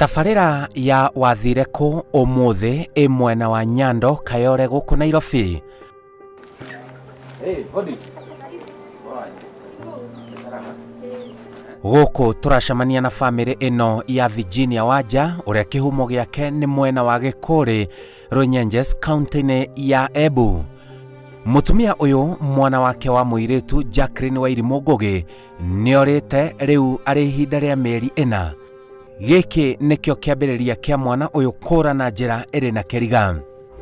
Tabarĩra ya wathire kũ ũmũthĩ ĩ mwena wa Nyando Kayore gũkũ Nairobi. Gũkũ tũracemania na bamĩrĩ ĩno ya Virginia Wanja ũrĩa kĩhumo gĩake nĩ mwena wa Gĩkũrĩ Runyenjes kaunti-inĩ ya Embu. Mũtumia ũyũ mwana wake wa mũirĩtu Jacqueline Wairimũ Ngũgĩ nĩorĩte rĩu arĩ ihinda rĩa mĩeri ĩna. Gĩkĩ nĩkĩo kĩambĩrĩria kĩa mwana ũyũ kũra na njĩra ĩrĩ na kĩriga.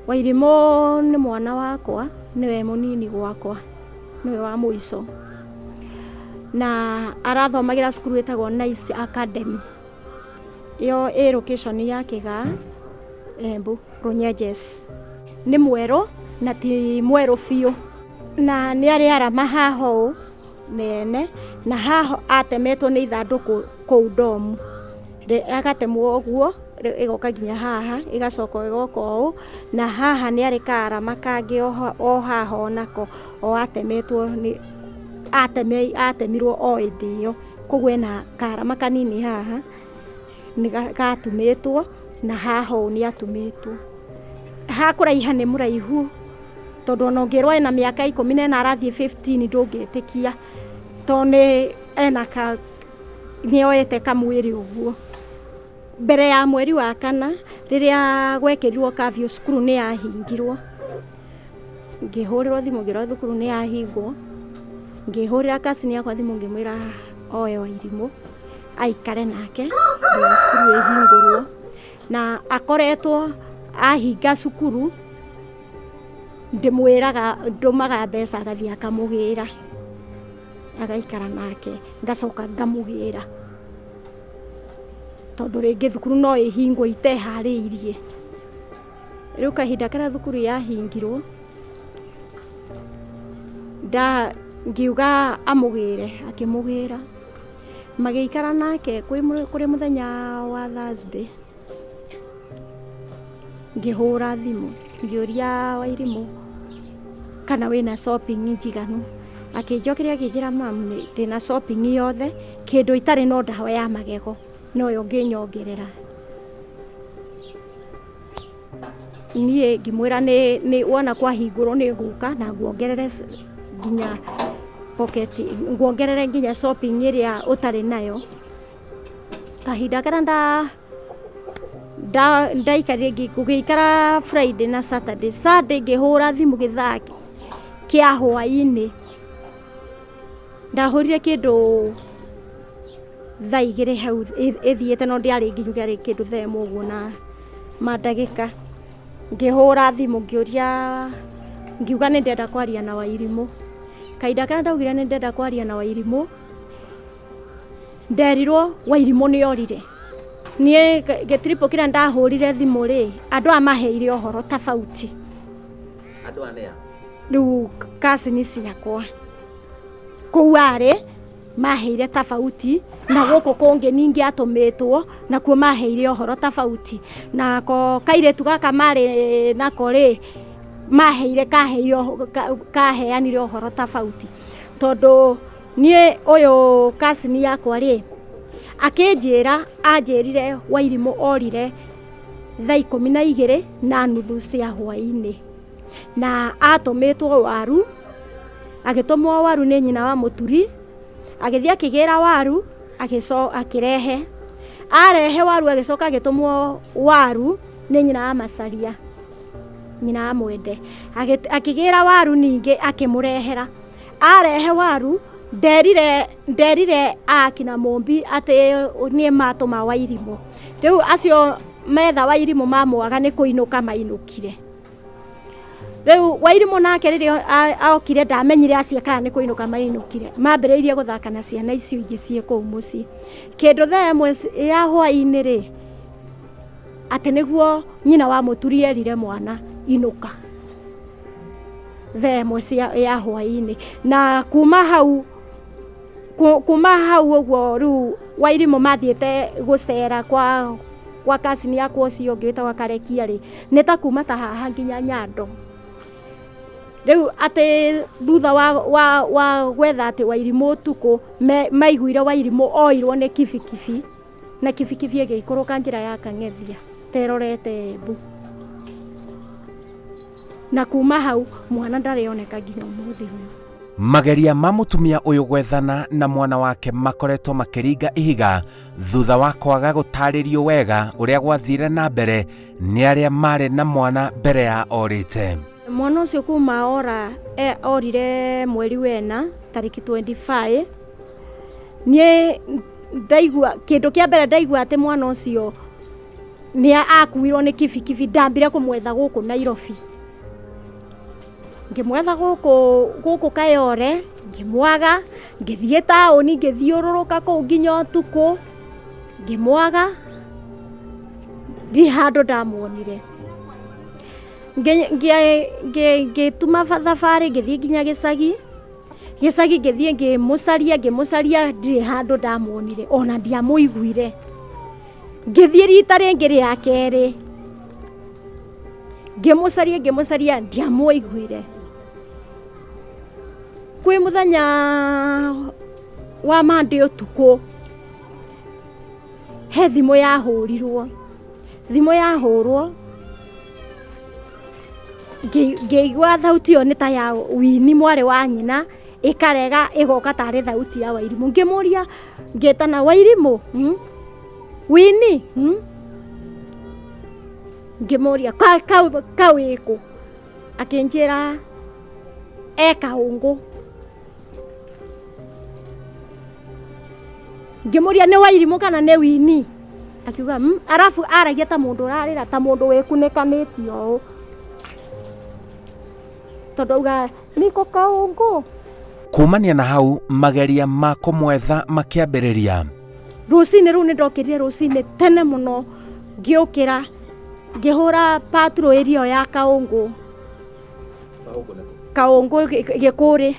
Wairimũ nĩ mwana wakwa, nĩwe mũnini gwakwa, nĩwe wa mũico. Na arathomagĩra cukuru ĩtagwo Nice Academy. Ĩyo ĩ location ya Kĩgaa, Embu, Runyenjes. Nĩ mwerũ na ti mwerũ biũ. Na nĩ arĩ arama haha ũũ nene, na haha atemetwo nĩ ithandũkũ kũu ndomu. Agatemwo ũguo ĩgoka nginya haha, ĩgacoka ĩgoka ũũ, na haha nĩ arĩ karama kangĩ o haha onako, o atemetwo nĩ atemirwo o hĩndĩ ĩyo. Koguo ena karama kanini haha, nĩ gatumĩtwo, na haha ũũ nĩ atumĩtwo. Ha kũraiha nĩ mũraihu, tondũ ona ũngĩrwo ena mĩaka 14 arathiĩ 15 ndũngĩtĩkia, tondũ nĩ ena ka nĩ oete kamwĩrĩ ũguo. Mbere ya mweri wa kana rĩrĩa gwekĩrirwo curfew cukuru nĩ yahingirwo. Ngĩhũrĩrwo thimũ ngĩrwo thukuru nĩ yahingwo. Ngĩhũrĩra cousin yakwa thimũ ngĩmwĩra oe Wairimũ aikare nake nginya cukuru ĩhingũrwo. Na akoretwo ahinga cukuru ndĩmwĩraga ndũmaga mbeca agathiĩ akamũgĩra agaikara nake ngacoka ngamũgĩra. Tondũ rĩngĩ thukuru no ĩhingwo iteharĩirie. Rĩu kahinda karĩa thukuru yahingirwo, ngiuga amũgĩre, akĩmũgĩra. Magĩikara nake kũrĩ mũthenya wa Thursday, ngĩhũra thimũ ngĩũria Wairimũ kana wĩna shopping njiganu. Akĩnjokeria akĩnjĩra mum ndĩna shopping yothe, kĩndũ itarĩ no ndawa ya magego noyo ũngĩnyongerera. Niĩ ngĩmwĩra nĩ wona kwahingũrwo nĩ ngũka na nguongerere nginya pocket, nguongerere nginya shopping ĩrĩa ũtarĩ nayo. Kahinda karĩa ndaikarire gũgĩikara Friday na Saturday, Sunday ngĩhũra thimũ gĩthaa kĩa hwainĩ, ndahũrire kĩndũ thaa 2 hau ĩthiĩte no ndĩarĩ nginyu kĩarĩ kĩndũ thaa 1 ũguo na mandagĩka. Ngĩhũra thimũ ngĩũria, ngiuga nĩ ndĩrenda kwaria na Wairimũ. Kahinda karĩa ndaugire nĩ ndĩrenda kwaria na Wairimũ, nderirwo Wairimũ nĩ orire. Niĩ gĩtiribũ kĩrĩa ndahũrire thimũ rĩ, andũ aya maheire ũhoro tofauti. Andũ aya nĩa? Rĩu cousin ciakwa kũu arĩ maheire tofauti na gũkũ kũngĩ ningĩ atũmĩtwo nakuo maheire ũhoro tofauti. Nako kairĩtu gaka marĩ nako rĩ, maheire kaheire kaheanire ũhoro tofauti. Tondũ niĩ ũyũ cousin yakwa rĩ, akĩnjĩra anjĩrire Wairimũ orire thaa 12:30 cia hwainĩ. Na atũmĩtwo waru, agĩtũmwo waru nĩ nyina wa mũturi, agĩthiĩ akĩgĩra waru, akĩrehe. Arehe waru agĩcoka agĩtũmwo waru nĩ nyina wa Macharia, nyina wa Mwende. Akĩgĩra waru ningĩ akĩmũrehera. Arehe waru, nderire nderire akina Mũmbi atĩ niĩ matũma Wairimũ. Rĩu acio metha Wairimũ mamwaga nĩ kũinũka mainũkire. Rĩu Wairimũ nake rĩrĩa okire ndamenyire acio kana nĩ kũinũka mainũkire. Mambĩrĩirie gũthaka na ciana icio ingĩ ciĩ kũu mũciĩ. Kĩndũ thaa 1 ya hwainĩ rĩ, atĩ nĩguo nyina wa mũturi erire mwana inũka. Thaa 1 cia ya hwainĩ. Na kuma hau kuma hau ũguo rĩu Wairimũ mathiĩte gũcera kwa cousin yakwa ũcio ũngĩ wĩtagwo Karekia rĩ, nĩ ta kuma ta haha nginya Nyando. Rĩu atĩ thutha wa gwetha atĩ Wairimũ ũtukũ, maiguire Wairimũ oirwo nĩ kibikibi. Na kibikibi ĩgĩikũrũka njĩra ya Kang'ethia terorete Embu. Na kuma hau mwana ndarĩ oneka nginya ũmũthĩ ũyũ. Mageria ma mũtumia ũyũ gwethana na mwana wake makoretwo makĩringa ihiga thutha wa kwaga gũtarĩrio wega ũrĩa gwathire na mbere nĩ arĩa marĩ na mwana mbere ya orĩte. Mwana ũcio kuma ora orire mweri wena tarĩki 25, niĩ ndaigua kĩndũ kĩa mbere ndaigua atĩ mwana ũcio nĩ akuirwo nĩ kibikibi, ndambire kũmwetha gũkũ Nairobi. Ngĩmwetha gũkũ Kayore, ngĩmwaga, ngĩthiĩ taũni, ngĩthiũrũrũka kũu nginya ũtukũ, ngĩmwaga, ndirĩ handũ ndamuonire. Ngĩtuma thabarĩ ngĩthiĩ nginya gĩcagi, gĩcagi ngĩthiĩ ngĩmũcaria, ngĩmũcaria, ndirĩ handũ ndamuonire, ona ndiamũiguire. Ngĩthiĩ rita rĩngĩ rĩa kerĩ, ngĩmũcaria, ngĩmũcaria, ndiamũiguire. Kwĩ mũthenya wa Monday ũtukũ, he thimũ yahũrirwo, thimũ yahũrwo, ngĩigua thauti ĩyo nĩ ta ya Winnie mwarĩ wa nyina, ĩkarega ĩgoka tarĩ thauti ya Wairimũ. Ngĩmũria, ngĩtana Wairimũ, Winnie, Ngĩmũria, ka wĩkũ? Akĩnjĩra e Kaũngũ. Ngĩmũria nĩ Wairimũ kana nĩ Winnie? Akiuga, arabu aragia ta mũndũ ũrarĩra, ta mũndũ wĩkunĩkanĩtie ũũ. Tondũ auga niko Kaũngũ. Kumania na hau mageria ma kũmwetha makĩambĩrĩria. Rũcinĩ rũu nĩ ndokĩrire rũcinĩ tene mũno, ngĩũkĩra ngĩhũra patrol ĩrĩa ya Kaũngũ. Kaũngũ Gĩkũrĩ.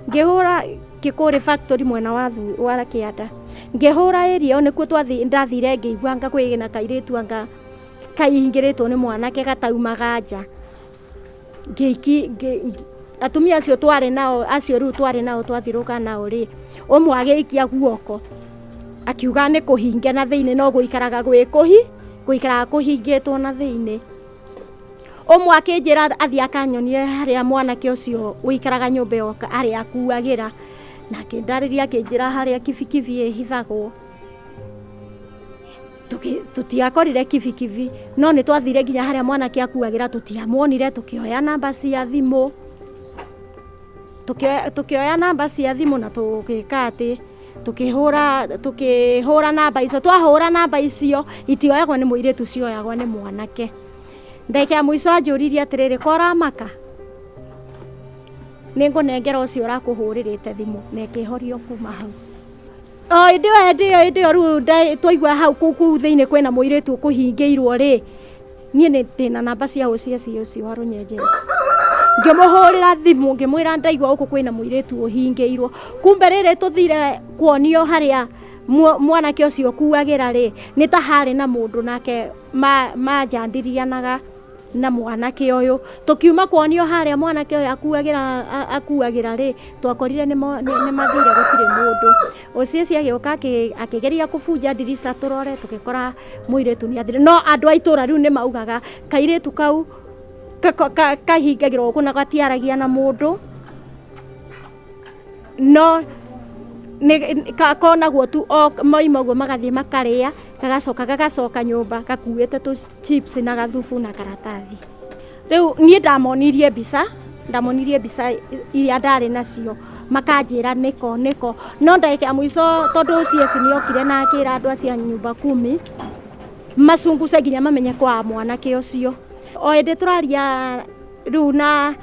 Ngĩhũra Gĩkũrĩ factory mwena wa wa kĩanda. Ngĩhũra ĩrĩa ĩyo nĩkuo ndathire ngĩigua anga kwĩna kairĩtu anga kaingĩrĩtwo nĩ mwanake gataumaga nja. Atumia acio twarĩ nao, acio rĩu twarĩ nao twathirũka nao rĩ, ũmwe agĩikia guoko akiuga nĩ kũhinge na thĩinĩ, no gũikaraga gwĩ kũhi, gũikaraga kũhingĩtwo na thĩinĩ. Ũmwe akĩnjĩra athiĩ akanyonie harĩa mwanake ũcio ũikaraga nyũmba ĩyo harĩa akuagĩra, na akĩndarĩria akĩnjĩra harĩa kibikibi ĩhithagwo. Tũtiakorire kibikibi, no nĩ twathire nginya harĩa mwanake akuagĩra, tũtiamuonire, tũkĩoya namba cia thimũ. Tũkĩoya namba cia thimũ na tũgĩka atĩ, tũkĩhũra namba icio. Twahũra namba icio, itioyagwo nĩ mũirĩtu, cioyagwo nĩ mwanake. Ndagĩka ya mũico anjũririe atĩrĩrĩ, ko ũramaka? Nĩngũnengera ũcio ũrakũhũrĩrĩte thimũ, na ĩkĩhorio kuma hau. O hĩndĩ ĩyo, hĩndĩ ĩyo, hĩndĩ ĩyo rĩu twaigua hau kũu thĩinĩ kwĩna mũirĩtu ũkũhingĩirwo rĩ, niĩ nĩ ndĩna namba cia OCS ũcio wa Runyenjes. Ngĩmũhũrĩra thimũ, ngĩmwĩra ndaigua gũkũ kwĩna mũirĩtu ũhingĩirwo. Kumbe rĩrĩ tũthire kuonio harĩa mwanake ũcio ũkuagĩra rĩ, nĩ ta harĩ na mũndũ nake manjandirianaga na mwanake ũyũ. Tũkiuma kuonio harĩa mwanake ũyũ akuagĩra rĩ, twakorire nĩ mathire gũtirĩ mũndũ. OCS agĩũka akĩgeria kũbunja ndirica tũrore, tũgĩkora mũirĩtu nĩ athire. No andũ a itũũra rĩu nĩ maugaga kairĩtu kau kahingagĩrwo gũkũ na gatiaragia na mũndũ. No konagwo tu o moima ũguo magathiĩ makarĩa, gagacoka gagacoka nyũmba gakuĩte tũ chips na gathubu na karatathi. Rĩu niĩ ndamonirie mbica, ndamonirie mbica iria ndarĩ nacio, makanjĩra nĩko nĩko. No ndagĩka ya mũico tondũ OCS nĩ okire na akĩra andũ acio a nyumba kumi macunguce nginya mamenye kwa mwanake ũcio. O hĩndĩ tũraria rĩu na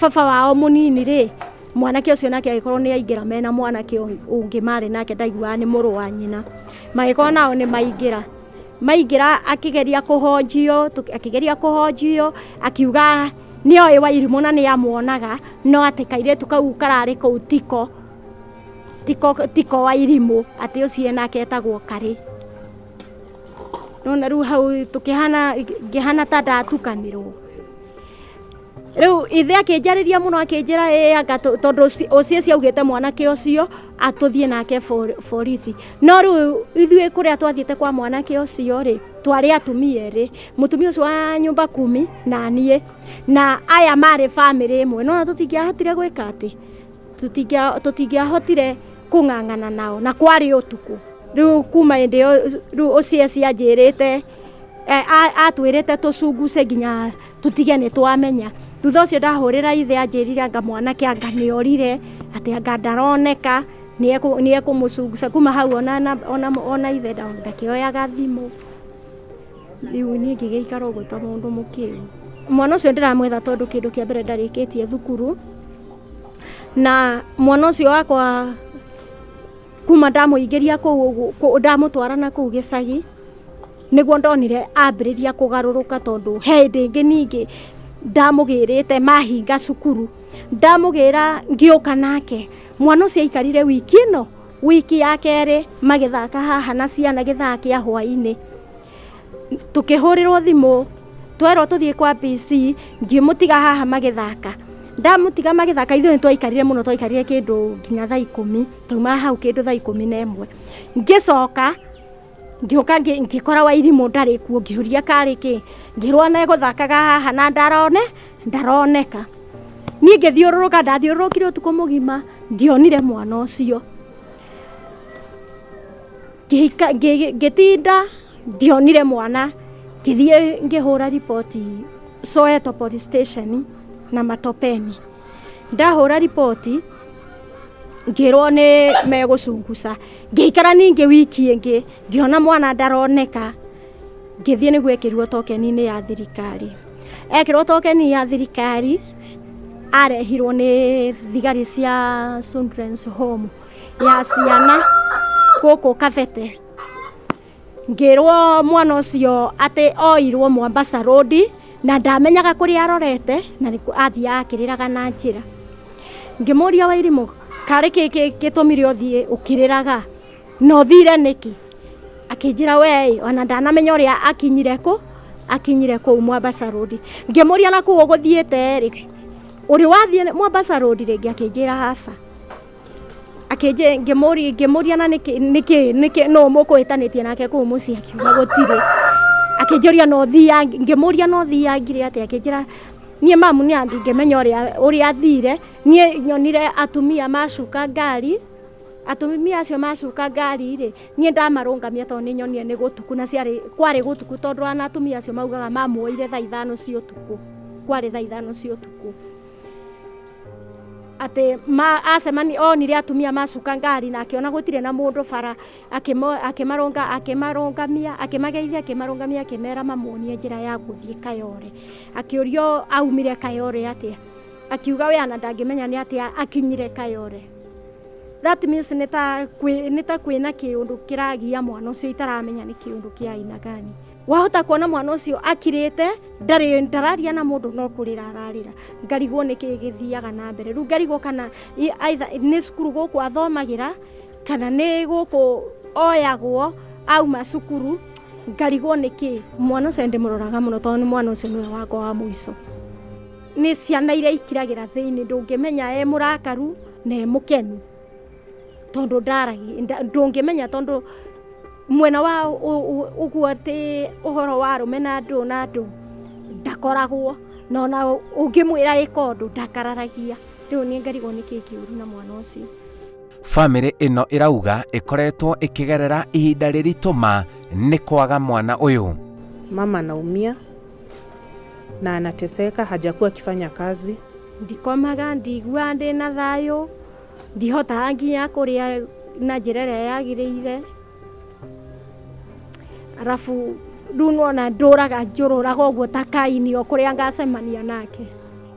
baba wao mũnini rĩ, mwanake ũcio nake agĩkorwo nĩ aingĩra mena mwanake ũngĩ marĩ nake, ndaiguaga nĩ mũrũ wa nyina. Magĩkorwo nao nĩ maingĩra. Maingĩra akĩgeria kũhonjio, akĩgeria kũhonjio, akiuga nĩ oĩ Wairimũ na nĩ amuonaga, no atĩ kairĩtu kau kararĩ kũu tiko Wairimũ, atĩ ũcio nake etagwo Karĩ. Nona rĩu hau ngĩhana ta ndatukanĩrwo. Rĩu ithe akĩnjarĩria mũno akĩnjĩra ĩ anga tondũ ũciĩ ciaugĩte mwanake ũcio atũthiĩ nake borithi. No rĩu ithuĩ kũrĩa twathiĩte kwa mwanake ũcio rĩ, twarĩ atumia erĩ, mũtumia ũcio wa nyũmba kumi na niĩ, na aya marĩ bamĩrĩ ĩmwe. Nĩwona tũtingĩahotire gwĩka atĩ, tũtingĩahotire kũng'ang'ana nao na kwarĩ ũtukũ. Rĩu kuma hĩndĩ ĩyo rĩu ũciĩ anjĩrĩte atwĩrĩte tũcunguce nginya tũtige nĩ twamenya. Thutha ũcio ndahũrĩra ithe anjĩrire anga mwanake anga nĩ orire, atĩ anga ndaroneka, nĩ ekũmũcunguca. Kuma hau ona ithe ndakĩoyaga thimũ. Rĩu niĩ ngĩgĩikara ũguo ta mũndũ mũkĩgu. Mwana ũcio ndĩramwetha tondũ kĩndũ kĩa mbere ndarĩkĩtie thukuru, na mwana ũcio wakwa kuma ndamũingĩria kũu ndamũtwara na kũu gĩcagi, nĩguo ndonire ambĩrĩria kũgarũrũka tondũ he hĩndĩ ĩngĩ ningĩ ndamũgĩrĩte mahinga cukuru, ndamũgĩra ngĩũka nake, mwana ũcio aikarire wiki ĩno, wiki ya kerĩ magĩthaka haha na ciana gĩthaa kĩa hwainĩ, tũkĩhũrĩrwo thimũ twerwo tũthiĩ kwa PC, ngĩmũtiga haha magĩthaka, ndamũtiga magĩthaka ithuĩ nĩ twaikarire mũno twaikarire kĩndũ nginya thaa ikũmi, twauma hau kĩndũ thaa 11, ngĩcoka ngĩũka ngĩkora Wairimũ ndarĩ kuo, ngĩũria karĩ kĩ, ngĩrwo ona egũthakaga haha na ndarone, ndaroneka. Niĩ ngĩthiũrũrũka, ndathiũrũrũkire ũtukũ mũgima, ndionire mwana ũcio. Ngĩtinda ndionire mwana, ngĩthiĩ ngĩhũra riboti Soweto police station na Matopeni. Ndahũra riboti ngĩrwo nĩ megũcunguca, ngĩikara ningĩ wiki ĩngĩ ngĩona mwana ndaroneka, ngĩthiĩ nĩguo ekĩrirwo tokeni-inĩ ya thirikari. Ekĩrwo tokeni ya thirikari arehirwo nĩ thigari cia Children's Home ya ciana gũkũ Kabete. Ngĩrwo mwana ũcio atĩ oirwo Mombasa Road na ndamenyaga kũrĩa arorete na athiaga akĩrĩraga na njĩra. Ngĩmũria Wairimũ karĩ kĩ gĩtũmire ũthiĩ ũkĩrĩraga na ũthire nĩkĩ? Akĩnjĩra we ona ndanamenya ũrĩa akinyire kũ, akinyire kũu Mombasa Road. Ngĩmũria na kũu ũgũthiĩte rĩ, ũrĩ wathiĩ Mombasa Road rĩngĩ? Akĩnjĩra aca. Ngĩmũria na nĩkĩ nĩkĩ nũ mũkũhĩtanĩtie nake kũu mũciĩ? Akiuga gũtirĩ. Akĩnjũria no thiangi, ngĩmũria no thiangire atĩa? Akĩnjĩra niĩ mamu niĩ ndingĩmenya ũrĩa athire, niĩ nyonire atumia macuka ngari, atumia acio macuka ngari rĩ, niĩ ndamarũngamia tondũ nĩ nyonire nĩ gũtuku na ciarĩ kwarĩ gũtuku tondũ ona atumia acio maugaga mamuoire thaa 5 cia ũtukũ, kwarĩ thaa 5 cia ũtukũ. Atĩ acemani onire atumia macuka ngari na akĩona gũtirĩ na mũndũ bara, akĩmarũnga, akĩmarũngamia, akĩmageithia, akĩmarũngamia, akĩmera mamuonie njĩra ya gũthiĩ Kayole. Akĩũrio aumire Kayole atĩa, akiuga we ona ndangĩmenya nĩ atĩa akinyire Kayole. That means nĩ ta kwĩna kĩũndũ kĩragia mwana ũcio itaramenya nĩ kĩũndũ kĩa aina gani. Wahota kuona mwana ũcio akirĩte, ndarĩ ndararia na mũndũ no kũrĩra ararĩra. Ngarigwo nĩkĩ gĩthiaga na mbere. Rĩu ngarigwo kana either nĩ cukuru gũkũ athomagĩra, kana nĩ gũkũ oyagwo auma cukuru, ngarigwo nĩkĩ. Mwana ũcio ndĩmũroraga mũno tondũ nĩ mwana ũcio nĩwe wakwa wa mũico. Nĩ ciana iria ikiragĩra thĩinĩ, ndũngĩmenya e mũrakaru na e mũkenu. Tondũ ndaragia, ndũngĩmenya tondũ mwena wa ũguo atĩ ũhoro wa arũme na andũ na andũ ndakoragwo, na ona ũngĩmwĩra ĩka ũndũ ndakararagia. Rĩu niĩ ngarigwo nĩkĩ kĩũru na mwana ũcio. Bamĩrĩ ĩno ĩrauga ĩkoretwo ĩkĩgerera ihinda rĩritũ ma nĩ kwaga mwana ũyũ. Mama anaumia na anateseka, hajakuwa akifanya kazi. Ndikomaga, ndiguaga ndĩna thayũ, ndihotaga nginya kũrĩa na njĩra ĩrĩa yagĩrĩire. Arabu rĩu nĩwona ndũraga njũrũraga ũguo ta kaini o kũrĩa ngacemania nake.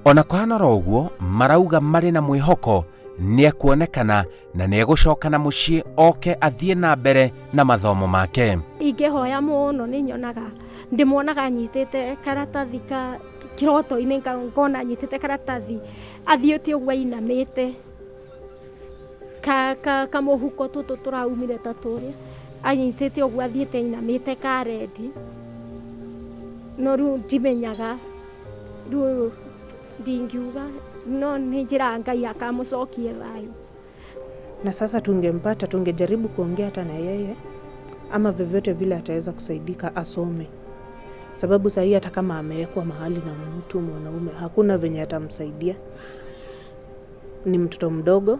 Ona kũhana oro ũguo, marauga marĩ na mwĩhoko nĩekuonekana na nĩegũcoka na mũciĩ oke athiĩ na mbere na mathomo make. Ingĩhoya mũno nĩ nyonaga ndĩmuonaga anyitĩte karatathi ka kĩroto-inĩ, ngona anyitĩte karatathi athiĩte ũguo ainamĩte kamũhuko tũtũ tũraumire ta tũrĩa, anyitĩte ũguo athiĩte ainamĩte ka rendi, no rĩu ndimenyaga rĩu Ndingiuga, no nĩ njĩraga Ngai akamũcokie thayũ. Na sasa tungempata, tungejaribu kuongea hata na yeye ama vyovyote vile ataweza kusaidika asome, sababu sahii hata kama amewekwa mahali na mtu mwanaume hakuna venye atamsaidia. Ni mtoto mdogo,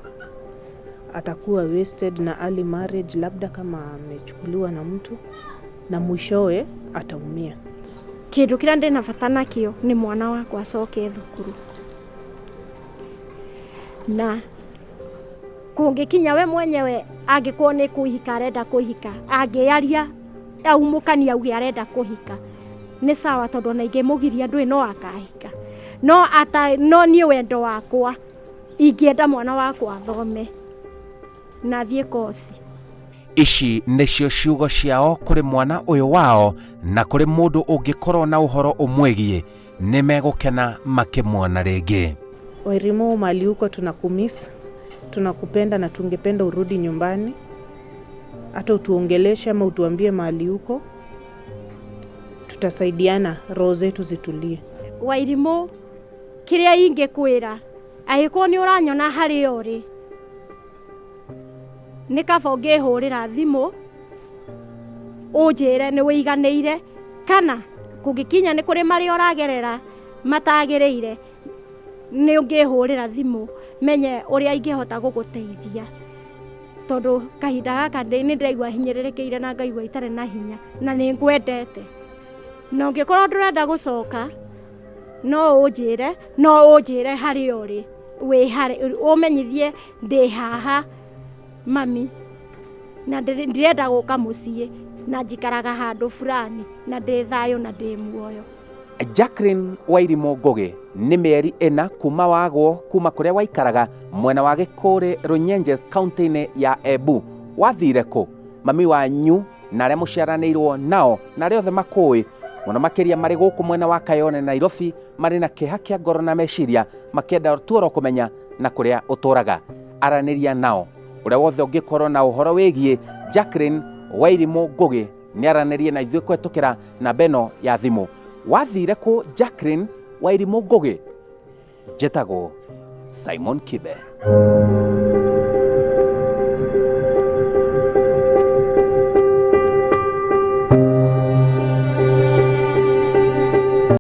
atakuwa wasted na early marriage, labda kama amechukuliwa na mtu, na mwishowe ataumia. Kĩndũ kĩrĩa ndĩna bata nakĩo nĩ mwana wakwa acoke thukuru, na kũngĩkinya we mwenyewe angĩkorwo nĩ kũhika arenda kũhika, angĩaria aumũkani auge arenda kũhika nĩ sawa, tondũ ona ingĩmũgiria ndũĩ no akahika. No ata no niĩ wendo wakwa ingĩenda mwana wakwa athome na athiĩ koci. Ici nĩcio ciugo ciao kũrĩ mwana ũyũ wao na kũrĩ mũndũ ũngĩkorwo na ũhoro ũmwĩgiĩ, nĩ megũkena makĩmuona rĩngĩ. Wairimu, mahali huko tunakumiss, tunakupenda na tungependa urudi nyumbani, hata utuongeleshe ama utuambie mahali huko, tutasaidiana, roho zetu zitulie. Wairimũ, kĩrĩa ingĩkwĩra, angĩkorwo nĩ ũranyona harĩa ũrĩ, nĩ kaba ũngĩhũrĩra thimũ ũnjĩre nĩ wĩiganĩire, kana kũngĩkinya nĩ kũrĩ marĩa ũragerera matagĩrĩire, nĩ ũngĩhũrĩra thimũ menye ũrĩa ingĩhota gũgũteithia, tondũ kahinda gaka nĩ ndĩraigua hinyĩrĩrĩkĩire na ngaigua itarĩ na hinya na nĩ ngwendete. Na ũngĩkorwo ndũrenda gũcoka, no ũnjĩre, no ũnjĩre harĩa ũrĩ, wĩ harĩ, ũmenyithie ndĩ haha mami, na ndĩrenda gũka mũciĩ na njikaraga handũ fulani na ndĩ thayũ na ndĩ muoyo. Jacqueline Wairimu Ngugi nĩ mĩeri 4 kuma wagwo kuma kũrĩa waikaraga mwena wa Gĩkũrĩ Runyenjes kaunti-inĩ ya Embu. Wathire kũ? Mami wanyu na arĩa mũciaranĩirwo nao na arĩa othe makũĩ mũno makĩria marĩ gũkũ mwena wa Kayole Nairobi marĩ na kĩeha kĩa ngoro na meciria makĩenda tu oro kũmenya na kũrĩa ũtũraga. Aranĩria nao ũrĩa wothe ũngĩkorwo na ũhoro wĩgiĩ Jacqueline Wairimu Ngugi nĩ aranĩrie na ithuĩ kũhetũkĩra namba ĩno ya thimũ. Wathire kũ Jacqueline Wairimu Ngugi? Njĩtagwo Simon Kibe.